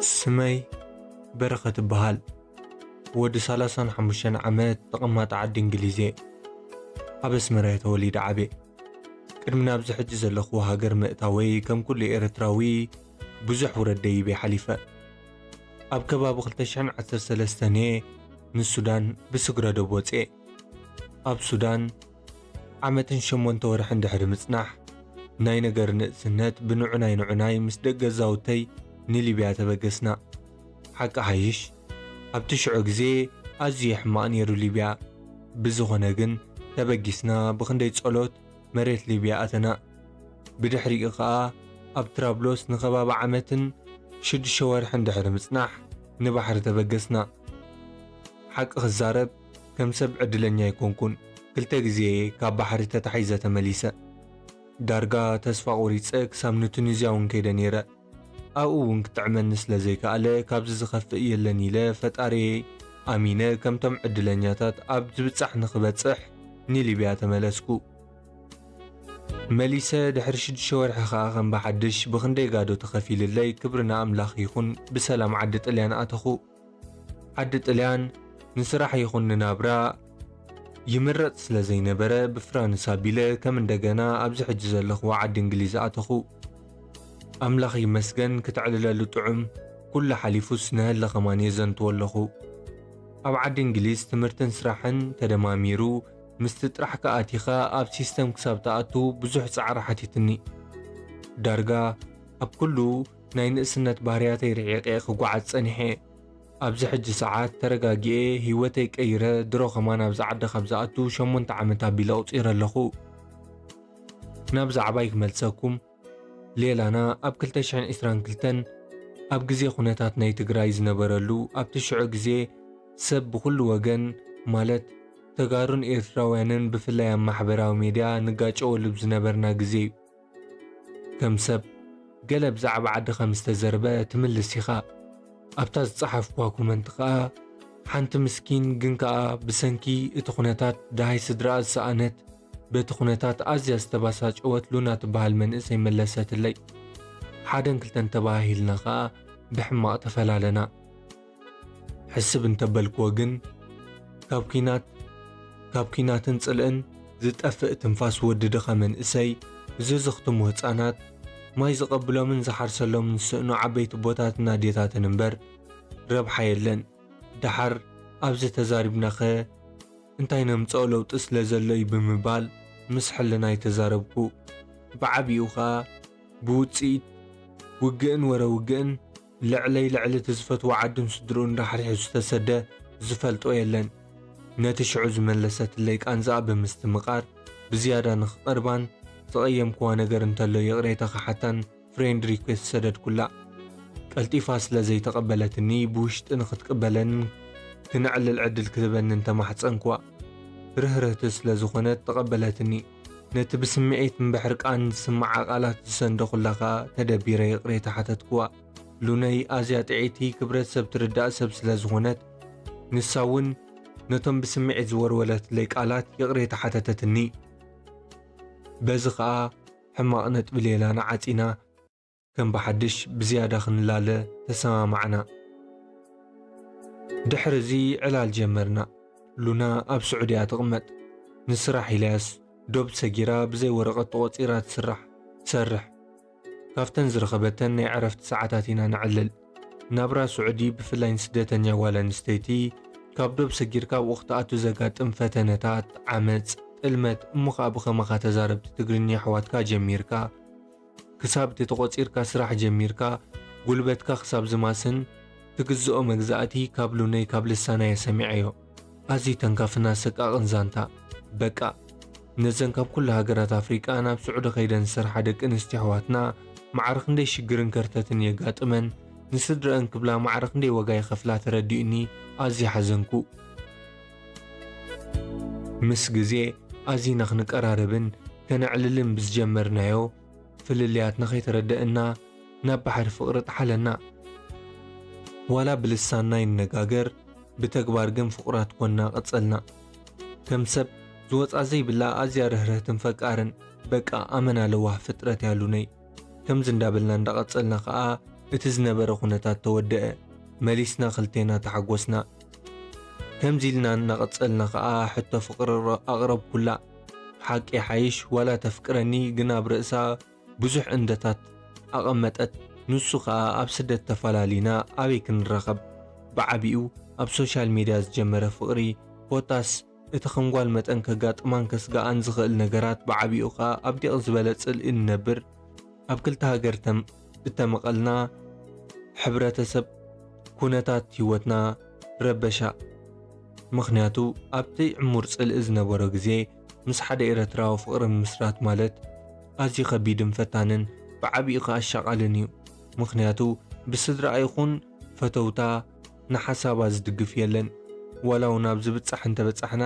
ስመይ በረኸት እበሃል። ወዲ ሰላሳን ሓሙሽተን ዓመት ተቐማጢ ዓዲ እንግሊዝ እየ። ኣብ ኣስመራ እየ ተወሊደ ዓብየ። ቅድሚ ናብዚ ሕጂ ዘለኹዎ ሃገር ምእታወይ ከም ኩሉ ኤርትራዊ ብዙሕ ውረድ ደይበ ሓሊፈ። ኣብ ከባቢ ክልተ ሽሕን ዓሰርተ ሰለስተን እየ ንሱዳን ብስግረ ዶብ ወፅየ። ኣብ ሱዳን ዓመትን ሸሞንተ ወርሕን ድሕሪ ምጽናሕ፣ ናይ ነገር ንእስነት ብንዑናይ ንዑናይ ምስ ደቂ ገዛውተይ ንሊብያ ተበገስና። ሓቂ ሓይሽ፣ ኣብቲ ሽዑ ግዜ ኣዝዩ ሕማቕ ነይሩ ሊብያ። ብዝኾነ ግን ተበጊስና ብኽንደይ ጸሎት መሬት ሊብያ ኣተና። ብድሕሪኡ ኸኣ ኣብ ትራብሎስ ንኸባቢ ዓመትን ሽዱሽተ ወርሕን ድሕሪ ምጽናሕ ንባሕሪ ተበገስና። ሓቂ ክዛረብ ከም ሰብ ዕድለኛ ኣይኮንኩን። ክልተ ግዜ ካብ ባሕሪ ተታሒዘ ተመሊሰ። ዳርጋ ተስፋ ቆሪጸ ክሳብ ንቱኒዝያ እውን ከይደ ነይረ። ኣብኡ እውን ክጥዕመኒ ስለ ዘይከኣለ ካብዚ ዝኸፍእ የለን ኢለ ፈጣሪየይ ኣሚነ ከምቶም ዕድለኛታት ኣብ ዝብጻሕ ንኽበጽሕ ንሊብያ ተመለስኩ። መሊሰ ድሕሪ ሽዱሽተ ወርሒ ኸኣ ከም ብሓድሽ ብኽንደይ ጋዶ ተኸፊልለይ ክብሪ ንኣምላኽ ይኹን ብሰላም ዓዲ ጥልያን ኣተኹ። ዓዲ ጥልያን ንስራሕ ይኹን ንናብራ ይምረጽ ስለ ዘይነበረ ብፍራንስ ኣቢለ ከም እንደገና ኣብዚ ሕጂ ዘለኽዎ ዓዲ እንግሊዝ ኣተኹ። ኣምላኽ ይመስገን ክተዕልለሉ ጥዑም ኩሉ ሓሊፉስ ንሀለ ኸማን የዘንትዎ ኣለኹ። ኣብ ዓዲ እንግሊዝ ትምህርትን ስራሕን ተደማሚሩ ምስቲ ጥራሕ ከኣቲኻ ኣብ ሲስተም ክሳብ ትኣቱ ብዙሕ ጻዕሪ ሓቲትኒ። ዳርጋ ኣብ ኩሉ ናይ ንእስነት ባህርያተይ ርሒቐ ክጓዓዝ ጸኒሐ። ኣብዚ ሕጂ ሰዓት ተረጋጊኤ ህይወተይ ቀይረ ድሮ ኸማን ኣብዚ ዓዲ ካብ ዝኣቱ ሸሞንተ ዓመት ኣቢለ ኣቑጺረ ኣለኹ። ናብ ዛዕባይ ክመልሰኩም። ሌላና ኣብ ክልተ ሽሕን ዕስራን ክልተን ኣብ ግዜ ኩነታት ናይ ትግራይ ዝነበረሉ ኣብቲ ሽዑ ግዜ ሰብ ብኹሉ ወገን ማለት ተጋሩን ኤርትራውያንን ብፍላይ ኣብ ማሕበራዊ ሜድያ ንጋጨወሉ ብዝነበርና ግዜ እዩ። ከም ሰብ ገለ ብዛዕባ ዓድኻ ምስ ተዘርበ ትምልስ ኢኻ። ኣብታ ዝጸሓፍኩዋ ኮመንት ከኣ ሓንቲ ምስኪን ግን ከኣ ብሰንኪ እቲ ኩነታት ደሃይ ስድራኣ ዝሰኣነት በቲ ኩነታት ኣዝያ ዝተባሳጨወት ሉና ትበሃል መንእሰይ መለሰትለይ። ሓደን ክልተን ተባሃሂልና ከኣ ብሕማቕ ተፈላለና። ሕስብ እንተበልክዎ ግን ካብ ኲናት ካብ ኲናትን ጽልእን ዝጠፍእ ትንፋስ ወዲ ድኻ መንእሰይ ዝዝኽትሙ ህጻናት ማይ ዝቐብሎምን ዝሓርሰሎምን ዝስእኑ ዓበይቲ ቦታትን ኣዴታትን እምበር ረብሓ የለን። ደሓር ኣብዚ ተዛሪብናኸ እንታይ ነምጽኦ ለውጢ ስለ ዘሎ እዩ ብምባል ምስ ሕልናይ ተዛረብኩ። ብዓቢኡ ኸኣ ብውጽኢት ውግእን ወረ ውግእን ልዕለይ ልዕሊ እቲ ዝፈትዎ ዓዱን ስድርኡን ራሕሪሑ ዝተሰደ ዝፈልጦ የለን። ነቲ ሽዑ ዝመለሰትለይ ቃንዛኣ ብምስትምቓር ብዝያዳ ንኽቐርባን ዝቐየምክዋ ነገር እንተሎ ይቕሬታ ክሓታን ፍሬንድ ሪኩዌስት ሰደድኩላ። ቀልጢፋ ስለ ዘይተቐበለትኒ ብውሽጢ ንኽትቅበለንን ክነዕልል ዕድል ክትህበንን ተማሕጸንክዋ። ርህርህቲ ስለ ዝኾነት ተቐበለትኒ። ነቲ ብስምዒት እምብሕር ቃን ዝስምዓ ቃላት ዝሰንደኹላ ኸኣ ተደቢረ ይቕሬታ ሓተትክዋ። ሉነይ ኣዝያ ጥዕይቲ ክብረት ሰብ ትርዳእ ሰብ ስለ ዝኾነት ንሳ እውን ነቶም ብስምዒት ዝወርወረትለይ ቃላት ይቕሬታ ሓተተትኒ። በዚ ኸኣ ሕማቕ ነጥቢ ሌላና ዓጺና ከም ብሓድሽ ብዝያዳ ክንላለ ተሰማማዕና። ድሕሪ እዚ ዕላል ጀመርና። ሉና ኣብ ስዑዲ እያ ትቕመጥ። ንስራሕ ኢላያስ ዶብ ሰጊራ ብዘይ ወረቐት ተቖጺራ ትስራሕ ትሰርሕ። ካብተን ዝረኸበተን ናይ ዕረፍቲ ሰዓታት ኢና ነዕልል። ናብራ ስዑዲ ብፍላይ ንስደተኛ ጓል ኣንስተይቲ ካብ ዶብ ሰጊርካ ኣብኡ ክትኣቱ ዘጋጥም ፈተነታት፣ ዓመጽ፣ ጥልመት እሞ ኸኣ ብኸማኻ ተዛረብቲ ትግርኛ ኣሕዋትካ ጀሚርካ ክሳብ እቲ ተቖጺርካ ስራሕ ጀሚርካ ጉልበትካ ክሳብ ዝማስን ትግዝኦ መግዛእቲ ካብ ሉነይ ካብ ልሳና እየ ሰሚዐዮ። ኣዝዩ ተንካፍን ኣሰቃቕን ዛንታ። በቃ ነዘን ካብ ኩሉ ሃገራት ኣፍሪቃ ናብ ስዑዲ ከይደን ዝሰርሓ ደቂ ኣንስትዮ ኣሕዋትና ማዕረ ክንደይ ሽግርን ከርተትን የጋጥመን ንስድረአን ክብላ ማዕረ ክንደይ ዋጋ ይኸፍላ ተረዲኡኒ ኣዝየ ሓዘንኩ። ምስ ግዜ ኣዚና ክንቀራረብን ከነዕልልን ብዝጀመርናዮ ፍልልያትና ከይተረደእና ናብ ባሕሪ ፍቕሪ ጠሓለና። ዋላ ብልሳንና ይነጋገር ብተግባር ግን ፍቑራት ኮንና ቀጸልና። ከም ሰብ ዝወጻ ዘይብላ ኣዝያ ርህርህትን ፈቃርን በቃ ኣመና ለዋህ ፍጥረት እያ ሉነይ። ከምዚ እንዳበልና እንዳቐጸልና ከኣ እቲ ዝነበረ ኩነታት ተወደአ። መሊስና ክልቴና ተሓጎስና። ከምዚ ኢልና እናቐጸልና ከኣ ሕቶ ፍቕሪ ኣቕረብኩላ። ሓቂ ሓይሽ ዋላ ተፍቅረኒ ግን ኣብ ርእሳ ብዙሕ እንደታት ኣቐመጠት። ንሱ ከኣ ኣብ ስደት ተፈላሊና ኣበይ ክንራኸብ? ብዓቢኡ ኣብ ሶሻል ሜድያ ዝጀመረ ፍቕሪ ኮታስ እቲ ከም ጓል መጠን ከጋጥማን ከስግኣን ዝኽእል ነገራት ብዓቢኡ ከኣ ኣብ ዲቕ ዝበለ ጽልኢ ንነብር። ኣብ ክልተ ሃገር እተመቐልና ሕብረተሰብ ኩነታት ህይወትና ረበሻ። ምኽንያቱ ኣብቲ ዕሙር ጽልኢ ዝነበሮ ግዜ ምስ ሓደ ኤረትራዊ ፍቕሪ ምምስራት ማለት ኣዝዩ ከቢድን ፈታንን ብዓቢኡ ከኣ ኣሻቓልን እዩ። ምኽንያቱ ብስድራኣ ይኹን ፈተውታ ንሓሳባ ዝድግፍ የለን። ዋላ እውን ኣብ ዝብጻሕ እንተበጻሕና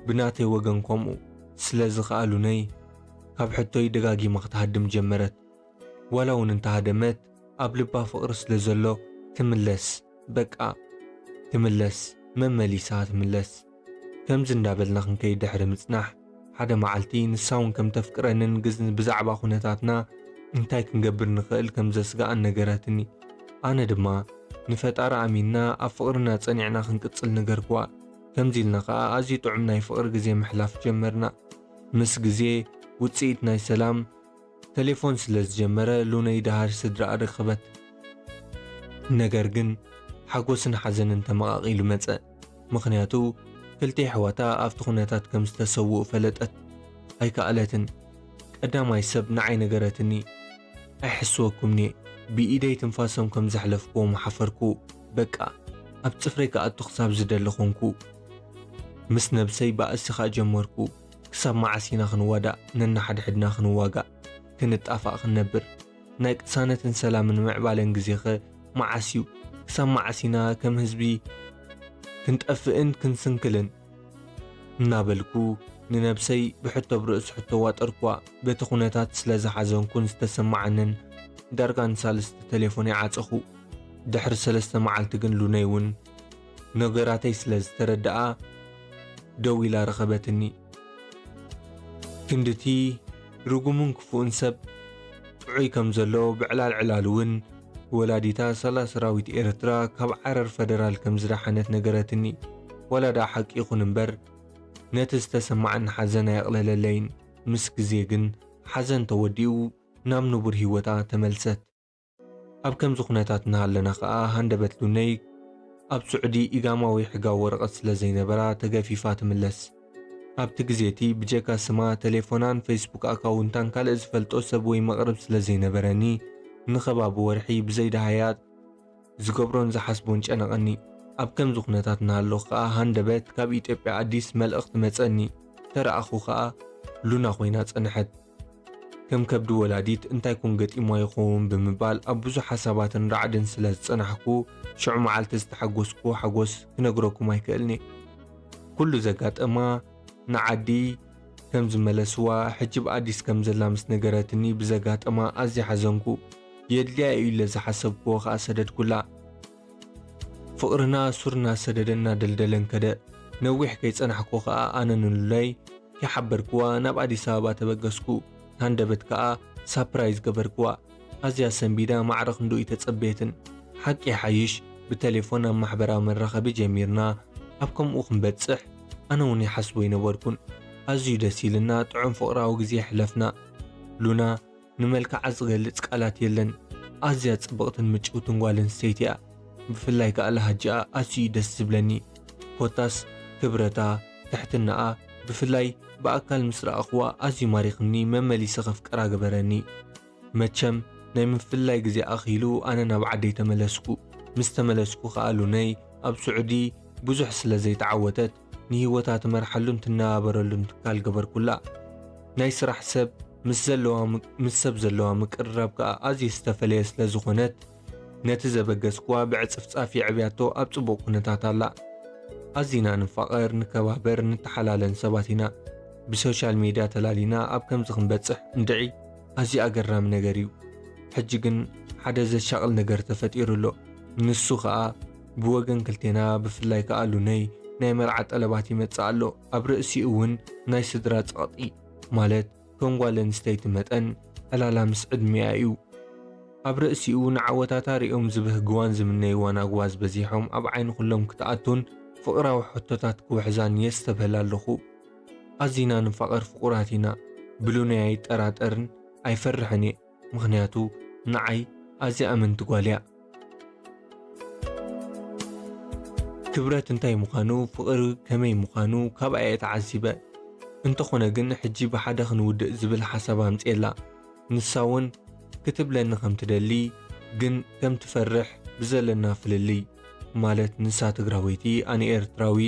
ብናተይ ወገን ከምኡ። ስለዚ ከኣ ሉነይ ካብ ሕቶይ ደጋጊማ ክትሃድም ጀመረት። ዋላ እውን እንተሃደመት ኣብ ልባ ፍቕሪ ስለ ዘሎ ትምለስ። በቃ ትምለስ፣ መመሊሳ ትምለስ። ከምዚ እንዳበልና ክንከይድ ድሕሪ ምጽናሕ ሓደ መዓልቲ ንሳ እውን ከም ተፍቅረንን ግዝን ብዛዕባ ኩነታትና እንታይ ክንገብር ንኽእል ከም ዘስግኣን ነገረትኒ። ኣነ ድማ ንፈጣሪ ኣሚንና ኣብ ፍቕርና ጸኒዕና ክንቅጽል ነገርክዋ። ከምዚ ኢልና ከኣ ኣዝዩ ጥዑም ናይ ፍቕሪ ግዜ ምሕላፍ ጀመርና። ምስ ግዜ ውጽኢት ናይ ሰላም ተሌፎን ስለ ዝጀመረ ሉነይ ደሃር ስድራኣ ረኸበት። ነገር ግን ሓጎስን ሓዘንን ተመቓቒሉ መጸ። ምኽንያቱ ክልተ ኣሕዋታ ኣብቲ ኩነታት ከም ዝተሰውኡ ፈለጠት። ኣይከኣለትን። ቀዳማይ ሰብ ንዓይ ነገረትኒ። ኣይሕስወኩምኒ። ብኢደይ ትንፋሶም ከም ዘሕለፍክዎ ምሓፈርኩ። በቃ ኣብ ጽፍረይ ክኣቱ ክሳብ ዝደሊ ኮንኩ። ምስ ነብሰይ ባእሲ ከኣ ጀመርኩ። ክሳብ መዓስ ኢና ክንዋዳእ? ነንሓድሕድና ክንዋጋእ፣ ክንጣፋእ ክንነብር? ናይ ቅሳነትን ሰላምን ምዕባለን ግዜኸ መዓስ እዩ? ክሳብ መዓስ ኢና ከም ህዝቢ ክንጠፍእን ክንስንክልን? እናበልኩ ንነብሰይ ብሕቶ ብርእሲ ሕቶ ዋጠርኩዋ። በቲ ኩነታት ስለ ዝሓዘንኩን ዝተሰማዓንን ዳርጋ ንሳልስቲ ተሌፎነይ ዓጸኹ። ድሕሪ ሰለስተ መዓልቲ ግን ሉነይ እውን ነገራተይ ስለ ዝተረድኣ ደው ኢላ ረኸበትኒ። ክንድቲ ርጉምን ክፉእን ሰብ ጥዑይ ከም ዘሎ ብዕላል ዕላል እውን ወላዲታ ሳላ ሰራዊት ኤርትራ ካብ ዓረር ፈደራል ከም ዝደሓነት ነገረትኒ። ዋላ ደኣ ሓቂ ይኹን እምበር ነቲ ዝተሰማዓኒ ሓዘን ኣየቕለለለይን። ምስ ግዜ ግን ሓዘን ተወዲኡ ናብ ንቡር ህይወታ ተመልሰት። ኣብ ከምዚ ኩነታት እናሃለና ከኣ ሃንደበት ሉነይ ኣብ ስዑዲ ኢጋማዊ ሕጋዊ ወረቐት ስለ ዘይነበራ ተገፊፋ ትምለስ። ኣብቲ ግዜ እቲ ብጀካ ስማ፣ ተሌፎናን ፌስቡክ ኣካውንታን ካልእ ዝፈልጦ ሰብ ወይ መቕርብ ስለ ዘይነበረኒ ንኸባቢ ወርሒ ብዘይ ደሃያ ዝገብሮን ዝሓስቦን ጨነቐኒ። ኣብ ከምዚ ኩነታት እናሃለኹ ከኣ ሃንደበት ካብ ኢትዮጵያ ኣዲስ መልእኽቲ መጸኒ። ተረኣኹ ከኣ ሉና ኮይና ጸንሐት። ከም ከብዲ ወላዲት እንታይ ኮን ገጢማ ይኸውን ብምባል ኣብ ብዙሕ ሓሳባትን ራዕድን ስለ ዝጸናሕኩ ሽዑ መዓልቲ ዝተሓጎስኩዎ ሓጎስ ክነግረኩም ኣይክእልን'የ። ኩሉ ዘጋጠማ ንዓዲ ከም ዝመለስዋ ሕጂ ብኣዲስ ከም ዘላ ምስ ነገረትኒ ብዘጋጠማ ኣዝየ ሓዘንኩ። የድልያ እዩ ኢለ ዝሓሰብኩዎ ከኣ ሰደድኩላ። ፍቕርና ሱር እናሰደደ እናደልደለን ከደ። ነዊሕ ከይጸናሕኩ ከኣ ኣነ ንሉለይ ከይሓበርክዋ ናብ ኣዲስ ኣበባ ተበገስኩ። ሃንደበት ከኣ ሳፕራይዝ ገበርክዋ። ኣዝያ ሰንቢዳ ማዕረ ክንድኡ ኣይተጸበየትን። ሓቂ ይሓይሽ ብተሌፎን ኣብ ማሕበራዊ መራኸቢ ጀሚርና ኣብ ከምኡ ክንበጽሕ ኣነ እውን ይሓስቦ ኣይነበርኩን። ኣዝዩ ደስ ኢልና ጥዑም ፍቕራዊ ግዜ የሕለፍና። ሉና ንመልክዓ ዝገልጽ ቃላት የለን። ኣዝያ ጽብቕትን ምጭውትን ጓል ኣንስተይቲ እያ። ብፍላይ ከኣ ለሃጅኣ ኣዝዩ እዩ ደስ ዝብለኒ። ኮታስ ክብረታ፣ ትሕትናኣ፣ ብፍላይ ብኣካል ምስ ረኣኽዋ ኣዝዩ ማሪኽኒ፣ መመሊሰ ከፍቅራ ገበረኒ። መቸም ናይ ምፍልላይ ግዜ ኣኺሉ ኣነ ናብ ዓደይ ተመለስኩ። ምስ ተመለስኩ ከኣ ሉነይ ኣብ ስዑዲ ብዙሕ ስለ ዘይተዓወተት ንህይወታ ትመርሓሉን ትነባበረሉን ትካል ገበርኩላ። ናይ ስራሕ ሰብ ምስ ዘለዋ ምስ ሰብ ዘለዋ ምቅርራብ ከኣ ኣዝዩ ዝተፈለየ ስለ ዝኾነት ነቲ ዘበገስኩዋ ብዕጽፍጻፍ የዕብያቶ ኣብ ጽቡቕ ኩነታት ኣላ። ኣዚና ንፋቐር፣ ንከባበር፣ ንተሓላለን ሰባት ኢና። ብሶሻል ሜድያ ተላሊና ኣብ ከምዚ ክንበጽሕ እንድዒ ኣዝዩ ኣገራሚ ነገር እዩ። ሕጂ ግን ሓደ ዘሻቕል ነገር ተፈጢሩ ኣሎ። ንሱ ኸኣ ብወገን ክልቴና ብፍላይ ከኣ ሉነይ ናይ መርዓ ጠለባት ይመጽእ ኣሎ። ኣብ ርእሲኡ እውን ናይ ስድራ ጸቕጢ ማለት ከም ጓል ኣንስተይቲ መጠን ዕላላ ምስ ዕድሚኣ እዩ። ኣብ ርእሲኡ ንዓወታታ ሪኦም ዝብህግዋን ዝምነይዋን ኣግዋዝ በዚሖም ኣብ ዓይኒ ኩሎም ክትኣቱን ፍቕራዊ ሕቶታት ክውሕዛን የስተብህል ኣለኹ። ኣዚና ንፋቐር ፍቑራት ኢና። ብሉነይ ኣይጠራጠርን ኣይፈርሕን እየ። ምኽንያቱ ንዓይ ኣዝያ ኣመንቲ ጓል እያ። ክብረት እንታይ ምዃኑ፣ ፍቕሪ ከመይ ምዃኑ ካብኣ እየ ተዓዚበ። እንተኾነ ግን ሕጂ ብሓደ ክንውድእ ዝብል ሓሳብ ኣምጽኤላ። ንሳ እውን ክትብለኒ ከም ትደሊ ግን ከም ትፈርሕ ብዘለና ፍልልይ፣ ማለት ንሳ ትግራወይቲ ኣነ ኤርትራዊ፣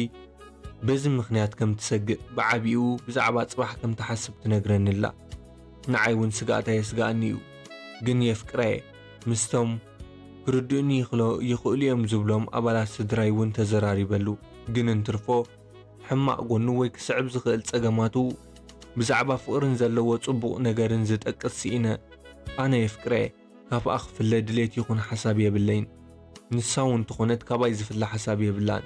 በዚ ምኽንያት ከም ትሰግእ፣ ብዓቢኡ ብዛዕባ ጽባሕ ከም ትሓስብ ትነግረኒ ኣላ። ንዓይ እውን ስግኣታ የስግኣኒ እዩ። ግን የፍቅራ እየ። ምስቶም ክርድኡኒ ይኽእሉ እዮም ዝብሎም ኣባላት ስድራይ እውን ተዘራሪበሉ። ግን እንትርፎ ሕማቕ ጎኑ ወይ ክስዕብ ዝኽእል ጸገማቱ ብዛዕባ ፍቕርን ዘለዎ ጽቡቕ ነገርን ዝጠቅስ ስኢነ። ኣነ የፍቅራ እየ። ካብኣ ክፍለ ድሌት ይኹን ሓሳብ የብለይን። ንሳ እውን እንተኾነት ካባይ ዝፍለ ሓሳብ የብላን።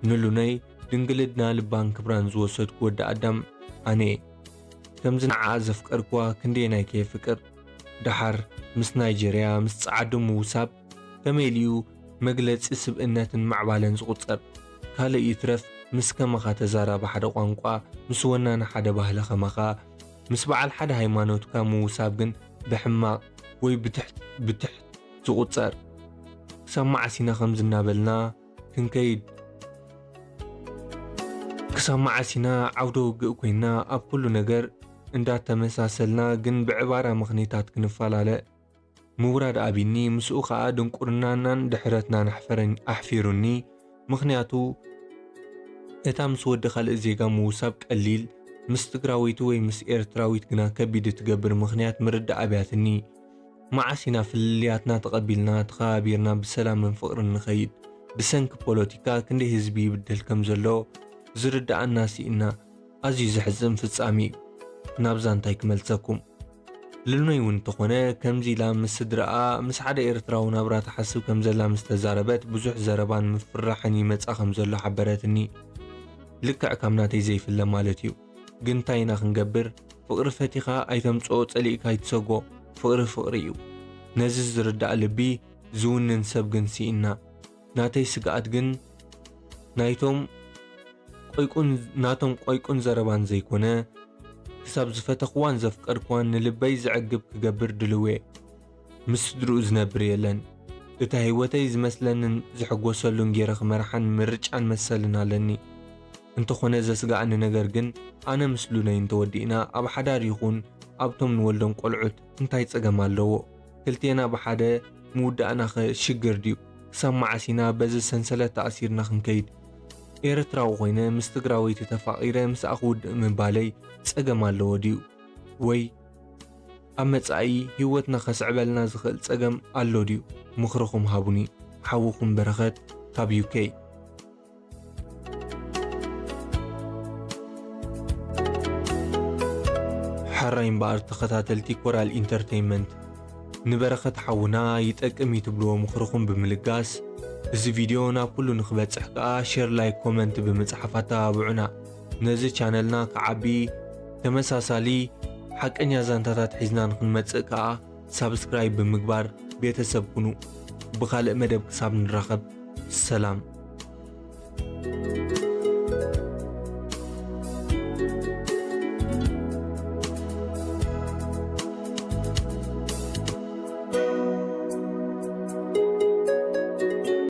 ንሉነይ ድንግልና ልባን ክብራን ዝወሰድኩ ወዲ ኣዳም ኣነ እየ። ከምዚ ንዓኣ ዘፍቀርክዋ ክንደየናይ ከየፍቅር። ደሓር ምስ ናይጀርያ፣ ምስ ጸዓዱ ምውሳብ ከመይ ኢሉ እዩ መግለጺ ስብእነትን ምዕባለን ዝቑጸር? ካልእ ይትረፍ ምስ ከማኻ ተዛራቢ ሓደ ቋንቋ፣ ምስ ወናኒ ሓደ ባህሊ ከማኻ፣ ምስ በዓል ሓደ ሃይማኖትካ ምውሳብ ግን ብሕማቕ ወይ ብትሕት ብትሕት ዝቑጸር። ክሳብ መዓስ ኢና ከምዚ እናበልና ክንከይድ? ክሳብ መዓስ ኢና ዓውደ ውግእ ኮይንና ኣብ ኩሉ ነገር እንዳተመሳሰልና ግን ብዕባራ ምኽኒታት ክንፈላለ? ምውራድ ኣቢኒ፣ ምስኡ ኸኣ ድንቁርናናን ድሕረትናን ኣሕፈረኝ-፣ ኣሕፊሩኒ። ምኽንያቱ እታ ምስ ወዲ ካልእ ዜጋ ምውሳብ ቀሊል፣ ምስ ትግራወይቲ ወይ ምስ ኤርትራዊት ግና ከቢድ እትገብር ምኽንያት ምርዳእ ኣብያትኒ። መዓስ ኢና ፍልልያትና ተቐቢልና፣ ተኸባቢርና ብሰላምን ፍቕርን ንኸይድ? ብሰንኪ ፖለቲካ ክንደይ ህዝቢ ይብደል ከም ዘሎ ዝርድኣና ስኢና። ኣዝዩ ዘሕዝን ፍጻሜ እዩ። ናብዛ እንታይ ክመልሰኩም? ልልኖይ እውን እንተኾነ፣ ከምዚ ኢላ ምስ ስድራኣ፣ ምስ ሓደ ኤርትራዊ ናብራ ትሓስብ ከም ዘላ ምስ ተዛረበት፣ ብዙሕ ዘረባን ምፍርራሕን ይመጻ ከም ዘሎ ሓበረትኒ። ልክዕ ካብ ናተይ ዘይፍለ ማለት እዩ። ግን እንታይ ኢና ክንገብር? ፍቕሪ ፈቲኻ ኣይተምጽኦ፣ ጸሊእካ ኣይትሰጎ። ፍቕሪ ፍቕሪ እዩ። ነዚ ዝርዳእ ልቢ ዝውንን ሰብ ግን ስኢና። ናተይ ስግኣት ግን ናይቶም ቆይቁን፣ ናቶም ቆይቁን ዘረባን ዘይኮነ፣ ክሳብ ዝፈተኽዋን ዘፍቀርክዋን ንልበይ ዘዕግብ ክገብር ድልው እየ። ምስ ስድርኡ ዝነብር የለን። እታ ህይወተይ ዝመስለንን ዝሕጎሰሉን ገይረ ክመርሓን ምርጫን መሰልን ኣለኒ። እንተኾነ ዘስግኣኒ ነገር ግን፣ ኣነ ምስ ሉነይ እንተወዲእና፣ ኣብ ሓዳር ይኹን ኣብቶም ንወልዶም ቆልዑት እንታይ ጸገም ኣለዎ? ክልቴና ብሓደ ምውዳእናኸ ሽግር ድዩ? ክሳብ መዓስ ኢና በዚ ሰንሰለት ተኣሲርና ክንከይድ? ኤርትራዊ ኮይነ ምስ ትግራወይቲ ተፋቒረ ምስኣ ክውድእ ምባለይ ጸገም ኣለዎ ድዩ? ወይ ኣብ መጻኢ ህይወትና ከስዕበልና ዝኽእል ጸገም ኣሎ ድዩ? ምኽርኹም ሃቡኒ። ሓውኹም በረኸት ካብ ዩ ኬ። ሕራይ እምበኣር ተኸታተልቲ ኮራል ኢንተርተይንመንት፣ ንበረኸት ሓውና ይጠቅም እዩ ትብልዎ ምኽርኹም ብምልጋስ፣ እዚ ቪድዮ ናብ ኩሉ ንኽበጽሕ ከኣ ሼር፣ ላይክ፣ ኮመንት ብምጽሓፍ ኣተባብዑና። ነዚ ቻነልና ክዓቢ፣ ተመሳሳሊ ሓቀኛ ዛንታታት ሒዝና ንኽንመጽእ ከኣ ሳብስክራይብ ብምግባር ቤተሰብ ኩኑ። ብኻልእ መደብ ክሳብ ንራኸብ፣ ሰላም።